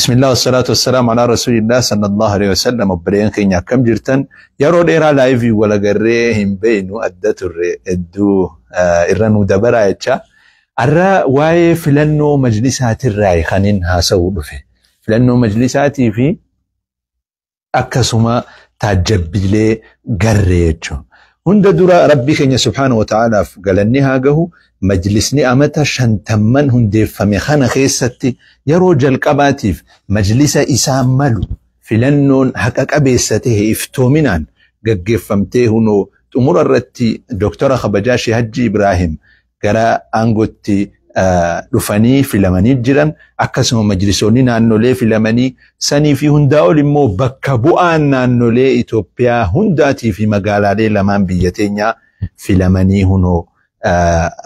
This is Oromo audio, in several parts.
Bismillah wassalatu wassalamu ala rasulillah sallallahu alaihi wasallam. Obboleeyyan keenya, akkam jirtan? Yeroo dheeraa live wal agarree hin beeknu, adda turre, hedduu irra nu dabaraa jecha. Har'a waa'ee filannoo majlisaatirraa kanin haasa'uu dhufe. Filannoo majlisaatii fi akkasuma taajjabbiilee garree jechuudha. Hunda dura Rabbii keenya subhaanahu wa ta'aalaaf galanni haa gahu. Majlisni amata 50n hundeeffame kana keessatti yeroo jalqabaatiif majlisa isaa malu filannoon haqa qabeessa ta'e iftoominaan gaggeeffamtee, hunoo xumura irratti Dooktara kabajaa Shee Hajji Ibraahim gara aangootti dhufanii filamanii jiran. Akkasuma majlisoonni naannolee filamanii sanii fi hundaa ol immoo bakka bu'aan naannolee Itoophiyaa hundaatii fi magaalaalee lamaan biyya teenyaa filamanii hunoo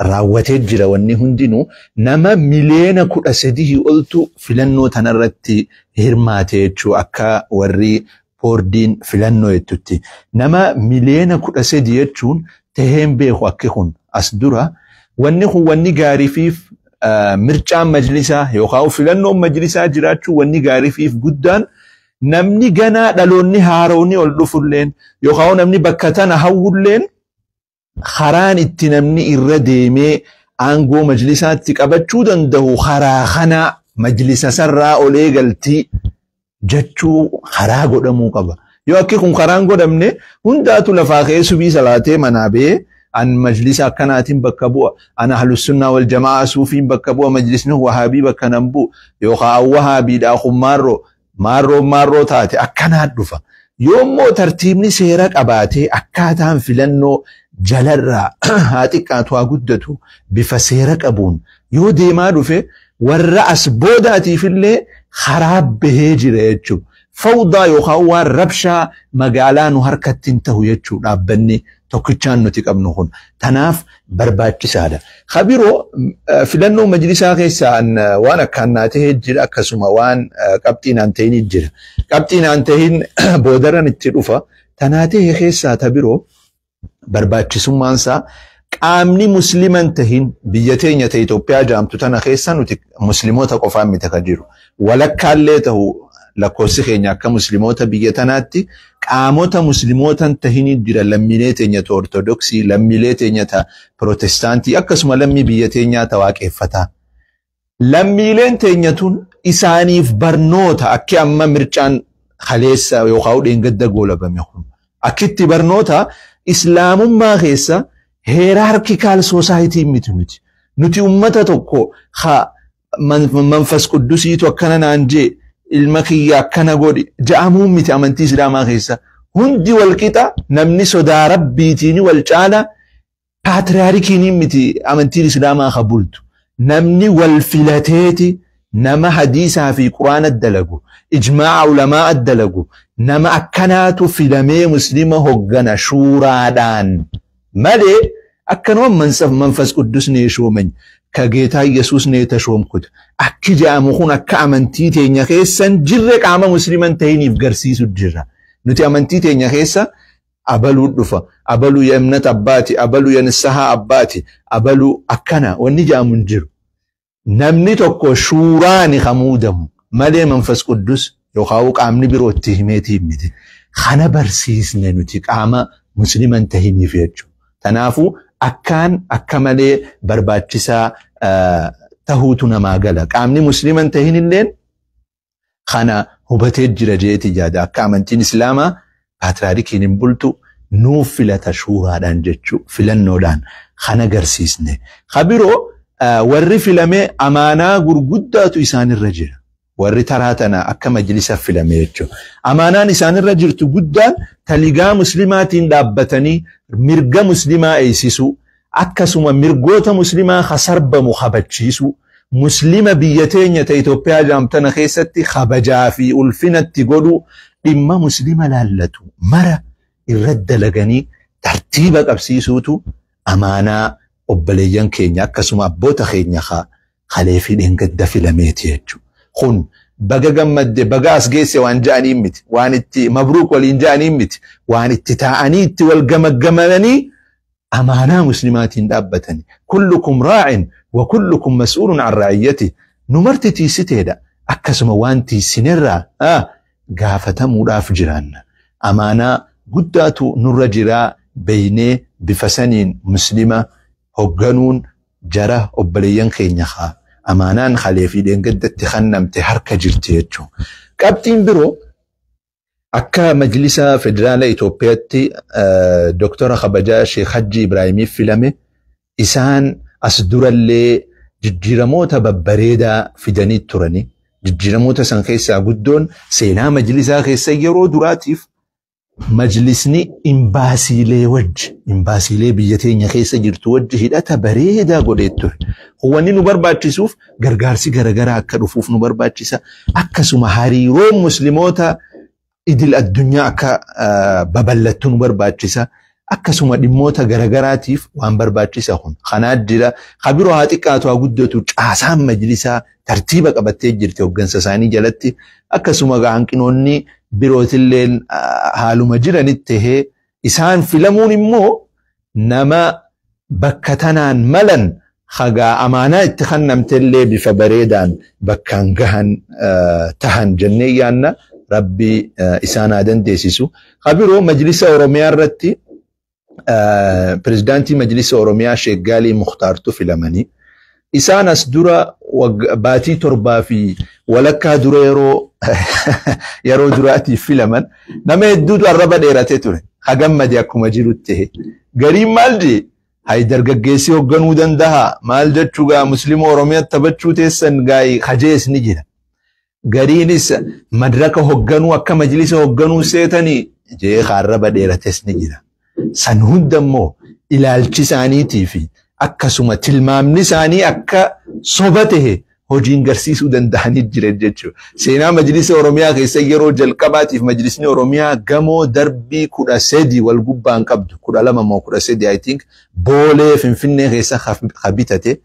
raawwatee jira. Wanni hundinuu nama 13 miliyoona oltu filannoo tanarratti hirmaate jechuu. Akka warri boordiin filannoo jettutti nama 13 miliyoona jechuun taheen beeku akki kun as dura. Wanni kun wanni gaariifiif mircaan majlisaa yookaan filannoon majlisaa jiraachuu wanni gaariifiif guddaan, namni ganaa dhaloonni haaroonni ol dhufulleen yookaan namni bakka tana hawwulleen karaan itti namni irra deemee aangoo majlisaatti qabachuu danda'u karaa kana majlisa sarraa ol eegaltii jechuu karaa godhamuu qaba. Yoo akki kun karaan godhamne, hundaatu lafaa ka'ee subii salaatee manaa ba'ee, an majlisa akkanaatiin bakka bu'a, ana ahlussunnaa wal jamaa suufiin bakka bu'a, majlisni wahaabii bakka nan bu'u yookaan an wahaabiidhaa kun maarroo maarroo maarroo taate akkanaa dhufa. Yoommoo tartiibni seera qabaatee akkaataan filannoo jalarraa haa xiqqaatu haa guddatu bifa seera qabuun yoo deemaa dhufe, warra as boodaatiifillee karaa bahee jira jechuudha. Fawdaa yookaan waan rabshaa magaalaa nu harkatti hin ta'u jechuudha dhaabbanni tokkichaan nuti qabnu kun. Tanaaf barbaachisaadha. Kabiroo filannoo majlisaa keessaa waan akkaan naa ta'ee jira, akkasuma waan qabxii naan ta'in jira. Qabxii naan ta'in boodaran itti dhufa. Tanaa ta'e keessaa tabiroo barbaachisummaan isaa, qaamni musliman tahin biyya teenya ta'e Itoophiyaa jaamtu tana keessa nuti musliimoota qofaan miti kan jiru. Walakkaallee ta'u lakkoofsi keenya akka musliimoota biyya tanaatti, qaamota muslimootan tahinii jira: lammiilee teenya ta Ortodoksii, lammiilee teenya ta Pirootestaantii, akkasuma lammii biyya teenyaa ta waaqeffataa. Lammiileen teenya tun isaaniif barnoota akki amma mircaan kaleessa yookaan dheengadda goolabame kun. Akkitti barnoota islaamummaa keessa hierarchical society miti nuti. Nuti ummata tokko ha manfas quddusiitu akkana naan jee, ilma kiyya akkana godhi ja'amuu miti amantii islaamaa keessa. Hundi walqixa, namni sodaa rabbiitiin wal caala, paatriyaarikiin miti amantiin islaamaa ka bultu. Namni wal filateeti nama hadiisaa fi quraana dalagu, ijmaa'a ulamaa dalagu, nama akkanaatu filamee muslima hoggana shuuraadhaan malee akkanuma መንፈስ ቅዱስ ነው የሾመኝ፣ ከጌታ ኢየሱስ ነው የተሾምኩት akki jedhamu kun akka amantii teenya keessan jirre qaama musliman tahiniif garsiisu jira. Nuti amantii teenya keessa abaluu dhufa, abaluu የእምነት አባቲ, abaluu የንስሐ አባቲ, abaluu akkana wanni jedhamu hin jiru. Namni tokko shuuraani hamuudamu malee መንፈስ ቅዱስ yookaan qaamni biroo itti himeetii miti. Kana barsiisne nuti qaama musliman tahiniif jechuudha. Kanaafuu akkaan akka malee barbaachisaa tahuutu namaa gala. Qaamni musliman tahin illeen kana hubatee jira jeeti yaada. Akka amantiin islaamaa paatriyaarikiin hin bultu, nuuf filata shuuraadhaan jechuu, filannoodhaan kana agarsiisne. Kabiroo warri filamee amaanaa gurguddaatu isaanirra jira. Warri taraa tana akka majlisa filame jechuudha. Amaanaan isaanirra jirtu guddaan taligaa muslimaatiin dhaabbatanii mirga muslimaa eeysisuu, akkasuma mirgoota muslimaa kasarbamu kabachiisuu, muslima biyya teenya ta Itoophiyaa jaamtana keessatti kabajaa fi ulfinatti godhu, dhimma muslima laallatu mara irra dalaganii tartiiba qabsiisuutu amaanaa obboleeyyan keenya akkasuma abboota keenya kalee fi dheengadda filameeti jechuudha. Kun baga gammadde, baga as geesse waan ja'anii miti, waan itti mabruuk waliin ja'anii miti, waan itti taa'anii itti wal gamaggamanii amaanaa muslimaatiin dhaabbatanii. كلكم راع وكلكم مسؤول عن رعيته. Nu marti tiisiteedha. Akkasuma waan tiisinirraa gaafatamuudhaaf jiraanna. Amaanaa guddaatu nurra jiraa beeynee bifa saniin muslima hogganuun jara obboleeyyan keenya haa amaanaan halee fi dheengaddatti kennamte harka jirti jechuudha. Qabxiin biroo akka Majlisa Federaala Itoophiyaatti Dooktora Kabajaa Sheekh Hajji Ibraahimiif filame. Isaan as durallee jijjiiramoota babbareedaa fidanii turani. Jijjiiramoota san keessaa guddoon seenaa majlisaa keessa yeroo duraatiif majlisni imbaasiilee wajji, imbaasiilee biyya teenya keessa jirtu wajji hidhata bareedaa godhee ture. Wanni nu barbaachisuuf gargaarsi garaagaraa akka dhufuuf nu barbaachisa. Akkasuma hariiroon musliimoota idil addunyaa akka babal'attu nu barbaachisa. Akkasuma dhimmoota garagaraatiif waan barbaachisa kun. Kanaa jira. Kabiroo haa xiqqaatu haa guddatu caasaan majlisaa tartiiba qabattee jirti hoggansa isaanii jalatti. Akkasuma hanqinoonni birootilleen haaluma jiranitti tahee isaan filamuun immoo nama bakka tanaan malan hagaa amaanaa itti kennamtellee bifa bareedaan bakkaan gahan tahan jennee yaanna. Rabbi isaan haa dandeessisu. Kabiroo Majlisa Oromiyaa irratti pirezidaantii Majlisa Oromiyaa Sheekh Gaalii Mukhtaartu filamanii. Isaan as dura baatii 7 fi walakkaa dura yeroo duraatiif filaman nama hedduutu arraba dheeratee ture. Hagammade akkuma jirutti ta'e. Gariin maal jee? Hay dargaggeessi hoogganuu danda'a. Maal jechuu gaa Musliima Oromiyaa taphachuu teessan gaa'ii hajees ni jira. Gariinis madraka hoogganuu akka majlisa hoogganuu seetanii jee arraba dheerates ni jira. San hunda immoo ilaalchi isaaniitii fi akkasuma tilmaamni isaanii akka soba tahe hojiin garsiisuu danda'anii jiran jechuudha. Seenaa Majlisa Oromiyaa keessa yeroo jalqabaatiif Majlisni Oromiyaa gamoo darbii 13 wal gubbaan qabdu 12 moo 13 I think Boolee Finfinnee keessa habitate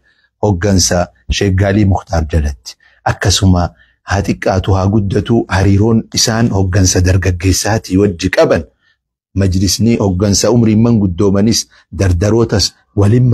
hoggansa Sheekh Gaalii Mukhtaar jalatti. Akkasuma haa xiqqaatu haa guddatu hariiroon isaan hoggansa dargaggeessaatii wajji qaban majlisni hoggansa umriin manguddoomanis dardarootas waliin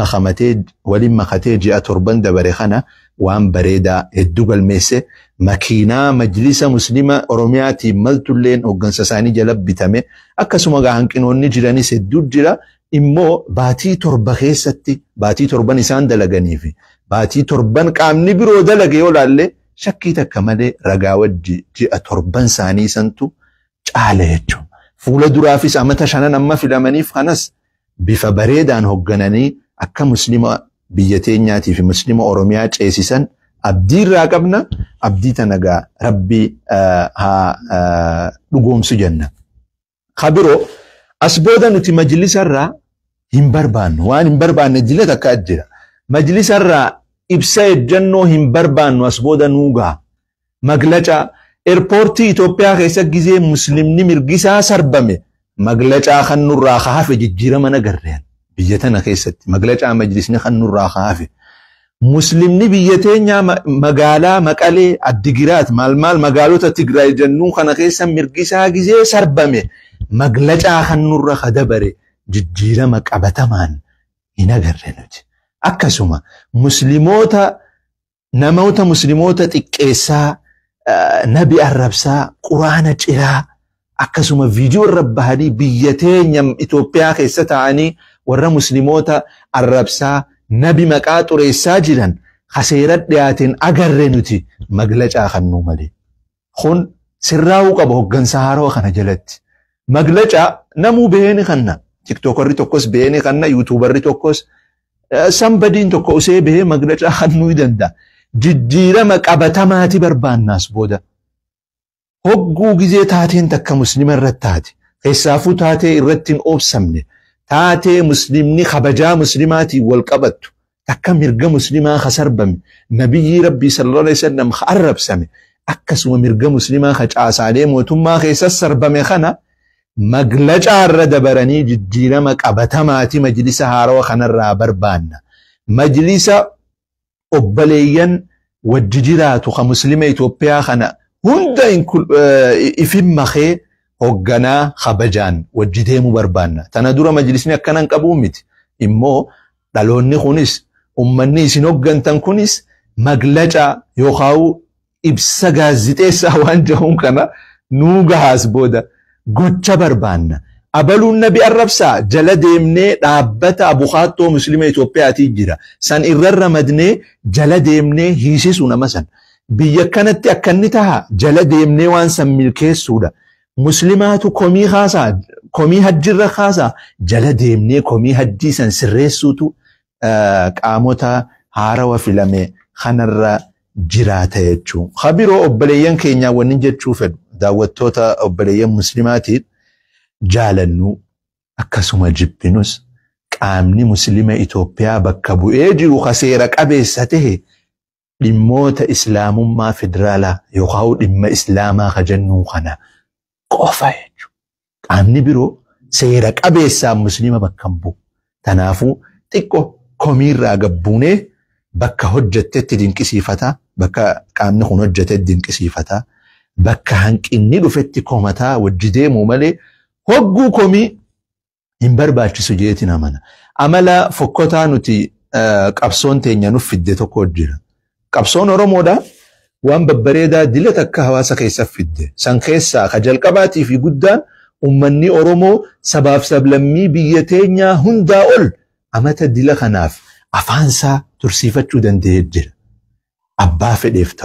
makatee ji'a 7 dabare kana waan bareedaa hedduu galmeesse. Makiinaa Majlisa Muslima Oromiyaatiin maltulleen hoggansa isaanii jala bitame. Akkasuma hanqinoonni jiranis hedduu jira. Immoo baatii 7 keessatti baatii 7 isaan dalaganii fi baatii 7 qaamni biroo dalage yoo laalle shakkii takka malee ragaa wajji ji'a 7 isaanii santu caala jechuudha. Fuula duraafis amata 5 amma filamaniif kanas bifa bareedaan hoggananii akka muslima biyya teenyaatii fi muslima Oromiyaa ceesisan abdii irraa qabna. Abdii tana gaa Rabbi haa dhugoomsu jenna. Kabiroo as booda nuti majlisarraa hin barbaannu. Waan hin barbaanne jila takka jira. Majlisarraa ibsa ejjennoo hin barbaannu as booda nuugaa. Maglaca eerpoortii Itoophiyaa keessa gizee muslimni mirgisaa sarbame maglacaa kan nurraa hafe jijjiirama nagarreen biyya tana keessatti maglacaa majlisni kan nurraa hafe. Muslimni biyya teenyaa magaalaa Maqalee Addigiraat maal maal magaalota Tigraay jennuu kana keessa mirgisaa gizee sarbame maglacaa kan nurra kadabare jijjiirama qabatamaan hin agarre nuti. Akkasuma musliimoota namoota musliimoota xiqqeessaa nabi arrabsaa quraana ciraa akkasuma viidiyoo irra bahanii biyya teenya Itoophiyaa keessa taa'anii warra musliimoota arrabsaa nabi maqaa xureessaa jiran haseera dhiyaateen agarre nuti maglacaa kannuu malee. Kun sirraa'uu qaba hoggansa haarawaa kana jalatti. Maglacaa namuu bahee ni kanna. Tiktookarri tokkos bahee ni kanna, yuutuubarri tokkos sambadiin tokko usee bahee maglacaa kannuu ni danda'a. Jijjiirama qabatamaati barbaannaas booda. Hogguu gizee taateen takka muslima irratti taate. Keessaafuu taatee irratti hin oobsamne. Taatee muslimni kabajaa muslimaatiin wal qabattu. Takka mirga muslimaa ka sarbame. Nabiyyi Rabbii sallallahu alaihi wasallam ka arrabsame. Akkasuma mirga muslimaa ka caasaalee mootummaa keessa sarbame kana maglacaa irra dabaranii jijjiirama qabatamaati majlisa haarawaa kanarraa barbaanna. Majlisa obboleeyyan wajji jiraatu ka muslima Itoophiyaa kana hunda ifin makee hogganaa kabajaan wajji deemuu barbaanna. Tana dura majlisni akkanan qabuu miti. Immoo dhaloonni kunis ummanni isin hoggantan kunis maglacaa yookaan Ibsa gaazixeessaa waan jahuun kana nuu gahaas booda gocha barbaanna. Abaluun nabi arrabsaa jala deemnee dhaabbata abukaattoo muslima Itoophiyaatii jira. San irra ramadnee jala deemnee hiisisu nama san. Biyya kanatti akka inni taha jala deemnee waan san milkeessuudha. Muslimaatu komii haasaa, komii hajjirra haasaa jala deemnee komii hajjii san sirreessuutu qaamota haarawa filame kanarra jiraata jechuun. Kabiroo obboleeyyan keenyaa wanni jechuu fedhu daawwattoota obboleeyyan muslimaatiin jaalannu akkasuma jibbinus qaamni muslima Itoophiyaa bakka bu'ee jiru ka seera qabeessa tahe dhimmoota islaamummaa federaalaa yookaan dhimma islaamaa ka jennuu kana qofa jechuudha. Qaamni biroo seera qabeessaan muslima bakka hin bu'u. Kanaafuu xiqqoo komiirraa gabbuunee bakka hojjettetti dinqisiifataa, bakka qaamni kun hojjetetti dinqisiifataa, bakka hanqinni dhufetti komataa wajji deemuu malee hogguu komii hin barbaachisu jeetiin amana. Amala fokkotaa nuti qabsoon teenya nuuf fidde tokko jira. Qabsoon Oromoodhaa waan babbareedaa dila takka hawaasa keessa fidde. San keessaa ka jalqabaatii fi guddaan uummanni Oromoo sabaaf sablammii biyya teenyaa hundaa ol amata dila kanaaf afaansaa tursiifachuu danda'ee jira. Abbaa fedheef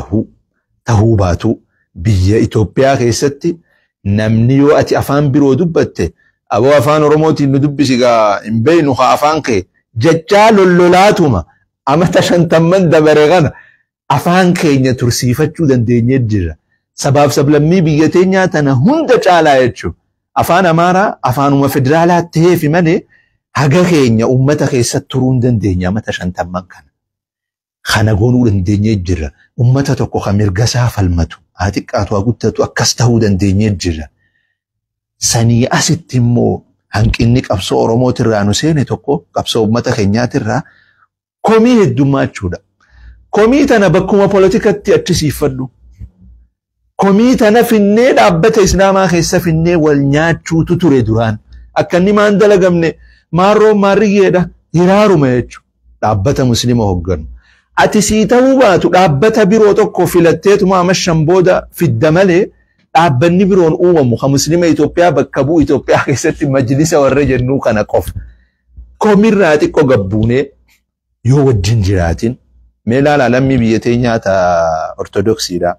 tahuu baatu biyya Itoophiyaa keessatti namni yoo ati afaan biroo dubbatte aboo afaan Oromootiin nu dubbisi gaa hin beeknu haa afaan kee jechaa lollolaatuma amata 50 dabare kana afaan keenya tursiifachuu dandeenyee jira. Sabaaf sablammii biyya teenyaa tana hunda caalaa jechuudha. Afaan Amaaraa afaanuma federaalaa ta'eefi malee haga keenya uummata keessatti turuu hin dandeenye amata 50 kana. Kana goonuu dandeenyee jira. Uummata tokko kan mirga isaa falmatu haa xiqqaatu haa guddatu akkas ta'uu dandeenyee jira. Sanii asitti immoo hanqinni qabsoo Oromootirraa nu seene tokko qabsoo uummata keenyaatirraa komii heddummachuudha. Komii tana bakkuma politikatti achisiifadhu. Komii tana finnee dhaabbata islaamaa keessa finnee wal nyaachuutu ture duraan. Akka inni maan dalagamne maarroon maarriyyeedha hiraaruma jechuudha. Dhaabbata muslima hoogganu. Ati sii ta'uu baatu dhaabbata biroo tokko filatteetuma amma 5 booda fidda malee dhaabbanni biroon uumamu kan muslima Itoophiyaa bakka bu'u Itoophiyaa keessatti majlisa warra jennuu kana qofa. Komirraa xiqqoo gabbuunee yoo wajjin jiraatin mee ilaalaa lammii biyya teenyaa ta Ortodoksiidha.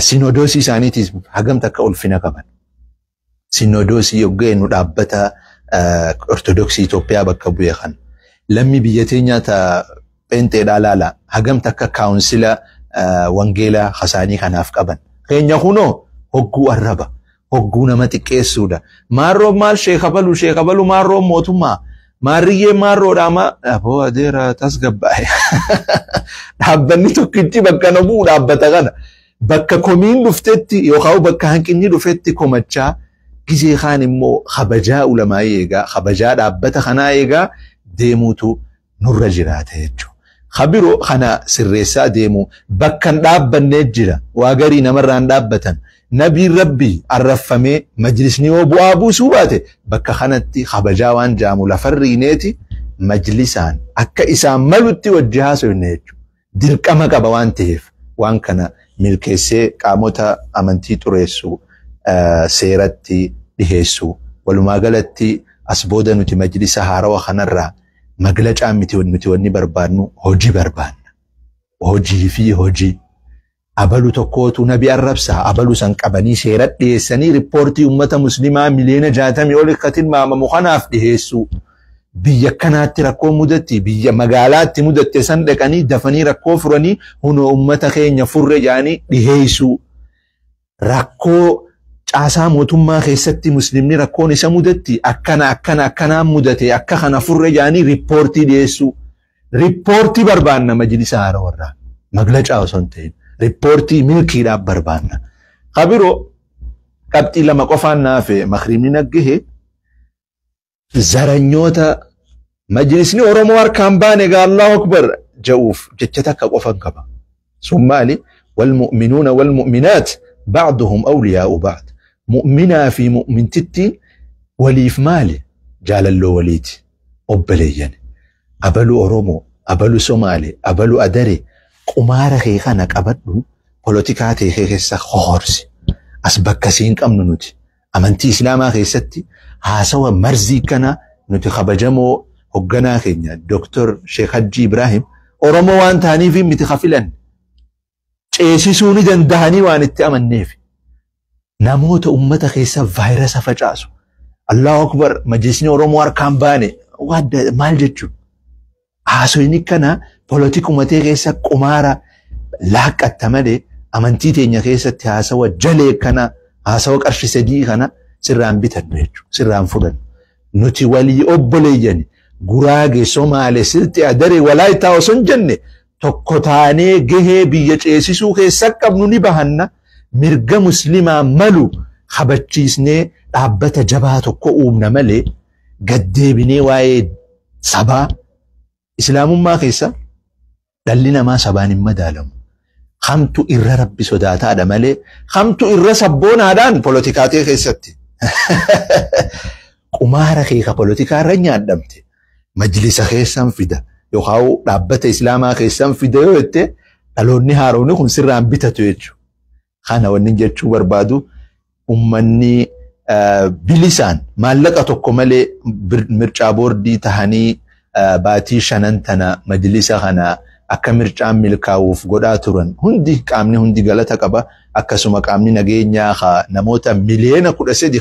Sinodoosii isaaniitiif hagam takka ulfina qaban. Sinodoosii yogguu nu dhaabbata Ortodoksii Itoophiyaa bakka bu'e kana. Lammii biyya teenyaa ta Pheenxeedhaa laala hagam takka kaawunsila wangeelaa hasaanii kanaaf qaban. Keenya kunoo hogguu arraba, hogguu nama xiqqeessuudha. Maarroon maal sheeka balu maarroon mootummaa. Maarriyyee maarroodhaa maa aboo adeera tasgabbaa'e. Dhaabbanni tokkichi bakka na bu'u dhaabbata kana. Bakka komiin dhuftetti yookaan bakka hanqinni dhufetti komachaa gizee kaan immoo kabajaa ulamaa eegaa kabajaa dhaabbata kanaa eegaa deemuutu nurra jiraata jechuudha. Kabiroo kana sirreessaa deemu bakka hin dhaabbannee jira. Waa garii namarraa hin dhaabbatan. Nabiin Rabbii arraffamee majlisni yoo bu'aa buusuu baate bakka kanatti kabajaa waan jaamu lafarriineeti majlisaan akka isaan malutti wajji haasofne jechuudha. Dirqama qaba waan ta'eef waan kana milkeessee qaamota amantii xureessu seeratti dhiheessu. Walumaa galatti as booda nuti majlisa haarawa kanarraa maglacaa miti nuti wanni barbaannu hojii barbaanna. Hojii fi hojii. Abalu tokkootu nabi arrabsaa abalu san qabanii seera dhiyeessanii riippoortii uummata muslimaa miliyoona 60 ol akka tilmaamamu kanaaf dhiyeessuu. Biyya kanaatti rakkoo mudatti biyya magaalaatti mudatte san dhaqanii dafanii rakkoo furanii hunoo uummata keenya furre jedhanii dhiyeessuu. Rakkoo caasaa mootummaa keessatti muslimni rakkoon isa mudatti akkana akkana akkanaan mudate akka kana furre jedhanii riippoortii dhiyeessuu. Riippoortii barbaanna majlisa haarawarraa maglacaa osoo hin ta'in. Riippoortii milkiidhaaf barbaanna. Kabiroo qabxii 2 qofaan naafe makriimni naggahe zaranyoota majlisni Oromoo harkaan baane gaa Allahu Akbar ja'uuf jecha takka qofan qaba. Sun maali? Walmu'minuuna walmu'minaat ba'duhum awliyaa'u ba'd. Mu'minaa fi mu'mintittiin waliif maali? Jaalalloo waliiti. Obboleeyyan. Abalu Oromoo, abalu Somaalee, abalu Adaree. Qumaara kee kana qabadhu polotikaa ta'e keessa hohorsi. As bakka siin qabnu nuti. Amantii Islaamaa keessatti haasawa marzii kana nuti kabajamoo hogganaa keenya Dr. Sheekh Hajji Ibrahim Oromoo waan ta'aniif miti kafilan. Ceesisuu ni danda'anii waan itti amanneef. Namoota uummata keessa vaayirasa facaasu. Allahu Akbar majlisni Oromoo harkaan baane maal jechuun? Haasawni kana polotikuma ta'e keessa qumaara laaqqatta malee amantii teenya keessatti haasawa jalee kana haasawa qarshii sadii kana sirraan bitannu jechuudha. Sirraan fudhannu. Nuti walii obboleeyyan Guraage, Somaale, Silxii, Adaree, Walaayittaa osoo hin jenne tokko taanee gahee biyya ceesisuu keessa qabnu ni bahanna. Mirga muslimaa malu kabachiisnee dhaabbata jabaa tokko uumna malee gaddeebinee waa'ee sabaa Islaamummaa keessa dhalli namaa sabaan hin madaalamu. Hamtu irra rabbi sodaataadha malee hamtu irra sabboonaadhaan polotikaa keessatti. Qumaara keeka polotikaa irra nyaadhamte majlisa keessan fida yookaan dhaabbata Islaamaa keessan fida yoo jette dhaloonni haaromni kun sirraan bitatu jechuudha. Kana wanni jechuu barbaadu uummanni bilisaan maallaqa tokko malee mircaa boordii tahanii baatii shanan tana majlisa kana akka mircaan milkaa'uuf godhaa turan hundi qaamni hundi galata qaba. Akkasuma qaamni nageenyaa namoota 13 miliyoona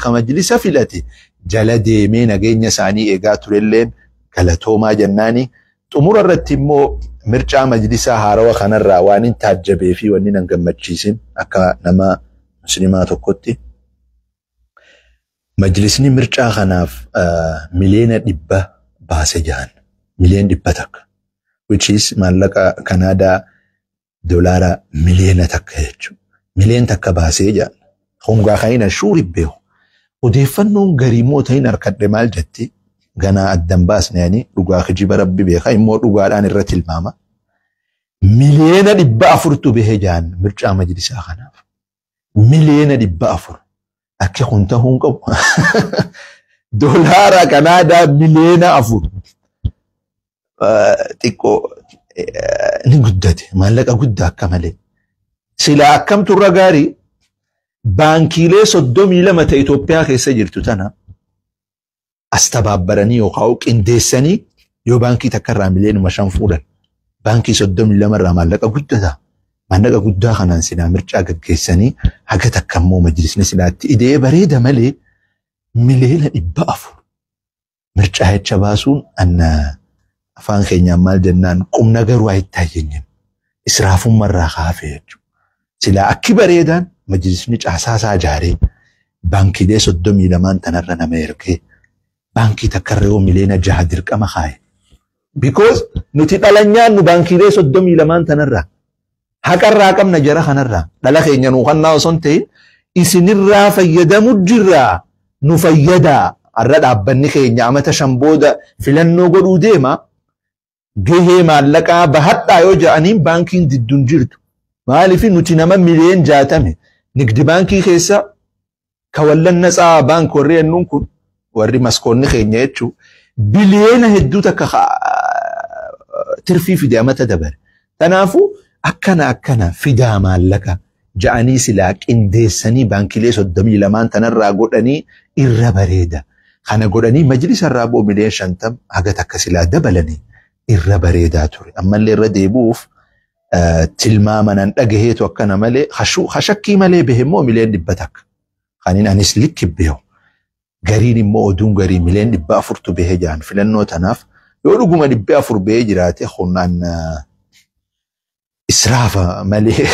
ka majlisa filate jala deemee nageenya isaanii eegaa turelleen galatoomaa jennaani. Xumura irratti immoo mircaa majlisaa haarawa kanarraa waan hin taajjabee fi wanni nan gammachiisin akka nama musliimaa tokkotti. Majlisni mircaa kanaaf 100 miliyoona baase jahan. 100 miliyoona. Which is maallaqa Kanaadaa $1 miliyoona jechuudha. 1 miliyoona baasee jahan. Hongaa kan shuuri beeku. Odeeffannoon garii immoo ta'in harkadhe maal jetti? Ganaa addan baasne ani dhugaa kijiba rabbi beeka immoo dhugaadhaan irra tilmaama. 400 miliyoonatu bahee jahan mircaa majlisaa kanaaf. 400 miliyoona. Akka kun ta'uu hin qabu. $4 Kanaadaa miliyoona. Xiqqoo ni guddate maallaqa guddaa akka malee. Silaa akkamtu irra gaarii baankiilee 32 ta'e Itoophiyaa keessa jirtu tana as tabaabbaranii yookaan qindeessanii yoo baankii takka irraa 5 miliyoona fuudhan baankii 32 irraa maallaqa guddataa. Maallaqa guddaa kanaan silaa mircaa gaggeessanii haga takka immoo majlisni silaatti idee bareeda malee 400 miliyoona mircaa jecha baasuun anna afaan keenyaan maal jennaan qubna garuu haa itti hayyeenye israafummarraa kaafee jechuudha. Silaa akki bareedaan majlisni caasaasaa ijaaree baankiilee 32 tanarra nama ergee baankii takkarra yoo 6 miliyoona dirqama kaaye. Because nuti dhala nyaannu baankiilee 32 tanarraa haqarraa qabna jara kanarraa dhala keenya nuu kannaa osoo hin ta'in isinirraa fayyadamu jirraa nu fayyadaa har'a dhaabbanni keenya amata 5 booda filannoo godhuu deema gahee maallaqaa bahadhaa yoo ja'aniin baankiin didduun jirtu. Maaliif nuti nama 60 miliyoona nigdi baankii keessa kawallan natsaa baank warri jennuun kun warri maskoonni keenya jechuun biliyoona hedduu takka tirfii fide amata dabare. Kanaafuu akkana akkana fidaa maallaqa ja'anii silaa qindeessanii baankiilee 32 tanarraa godhanii irra bareeda. Kana godhanii majlisa irraa bu'u 50 miliyoona haga takka silaa dabalanii irra bareedaa ture. Ammallee irra deebi'uuf tilmaama nan dhagaheetu akkana malee hashakkii malee bahe immoo 100 miliyoona. Kaniin anis likki beeku. Gariin immoo oduun garii 400 miliyoonatu bahee jahan filannoo tanaaf yoo dhuguma 400 bahee jiraate humnaan israafa malee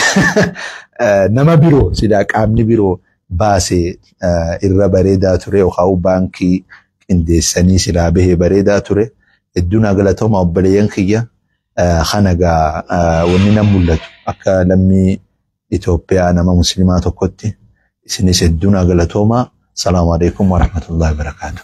nama biroo silaa qaamni biroo baasee irra bareedaa ture yookaan baankii qindeessanii silaa bahee bareedaa ture. Hedduun galatooma obboleeyyan kiyya kana gaa wanni nan mul'atu akka lammii Itoophiyaa nama musliimaa tokkotti isinis hedduun galatooma. Salaamu alaikum warahmatullahi wabarakatuh.